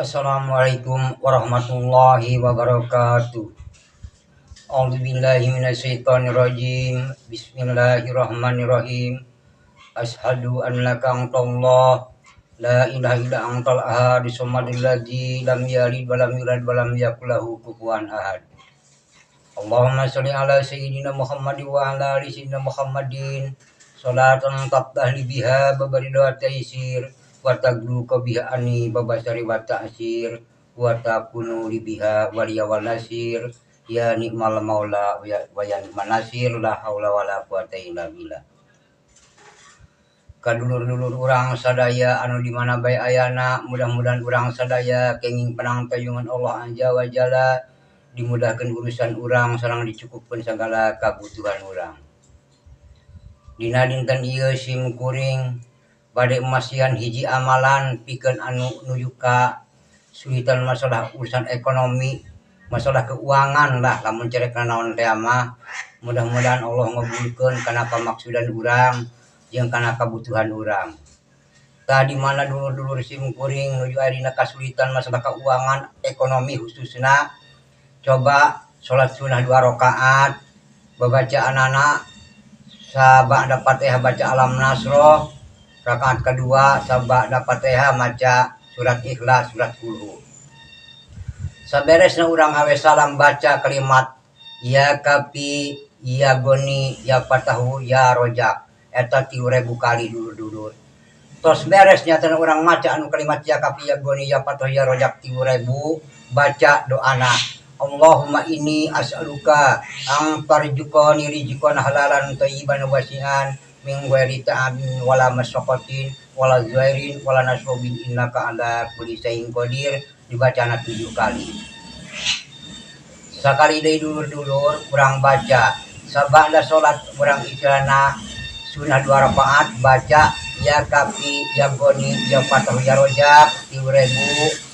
Assalamualaikum warahmatullahi wabarakatuh. A'udzubillahi minasyaitonirrajim. Bismillahirrahmanirrahim. Asyhadu an la antallah la ilaha illa antal ahad samadul ladzi lam yalid wa lam yulad wa lam yakul lahu kufuwan ahad. Allahumma sholli ala sayyidina Muhammad wa ala ali sayyidina Muhammadin. Salatan taftah li biha babaridha taysir wa tagluqa biha ani babasari wa ta'sir wa takunu li biha waliya wal nasir ya ni'mal maula wa ya ni'man nasir la haula wala quwata illa billah. Kadulur-dulur urang sadaya anu di mana bae ayana, mudah-mudahan urang sadaya kenging panangtayungan Allah azza wa jalla, dimudahkeun urusan urang sareng dicukupkeun sagala kabutuhan urang. Dina dinten ieu sim kuring bade masihan hiji amalan pikeun anu nuju ka sulitan masalah urusan ekonomi, masalah keuangan lah lamun cerek naon teh mah. Mudah-mudahan Allah ngabulkeun kana pamaksudan urang jeung kana kabutuhan urang. Tah di mana dulur-dulur sim kuring nuju aya dina kasulitan masalah keuangan, ekonomi khususna, coba salat sunah 2 rakaat, babacaanana sabada Fatihah baca Alam Nasroh, rakaat kedua sabada Fatihah maca surat Ikhlas, surat Kulhu. Saberesna urang awe salam baca kalimat ya kafi, ya goni, ya fatahu, ya rojak. Eta 3000 kali dulur-dulur. Tos beres nyatana urang maca anu kalimat ya kafi, ya goni, ya fatahu, ya rojak 3000, baca doana Allahumma inni as'aluka ang tarjuqani rizqan halalan thayyiban wasi'an min ghairi ta'abin wala masyaqatin wala zuairin wala nasabin innaka ala kulli syai'in qadir. Dibacana 7 kali. Sakali deui dulur-dulur urang baca sabada salat urang istilahna sunah 2 rakaat baca ya kafi, ya goni, ya fatahu, ya rojak 3000.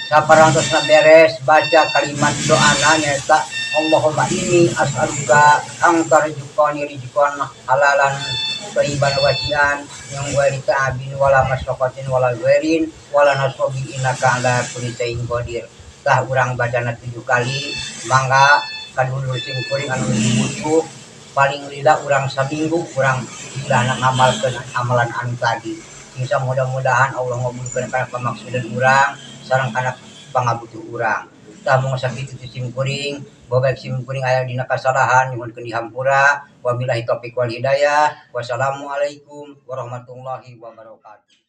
Saparantosna beres baca kalimat doana nyaeta Allahumma inni as'aluka ang tarjuqani rizqan halalan thayyiban wasi'an min ghairi ta'abin wala masyaqatin wala ghairin wala nasabin innaka ala kulli syai'in qadir. Tah urang bacana 7 kali, mangga kadulur sim kuring anu butuh paling lila urang saminggu urang lila ngamalkeun amalan anu tadi. Sing mudah-mudahan Allah ngabulkeun kana pamaksudan urang sareng kana pangabutuh urang. Tah mung sakitu ti sim kuring, babaik sim kuring aya dina kasalahan nyuhunkeun dihampura. Wabillahi taufik wal hidayah. Wassalamualaikum warahmatullahi wabarakatuh.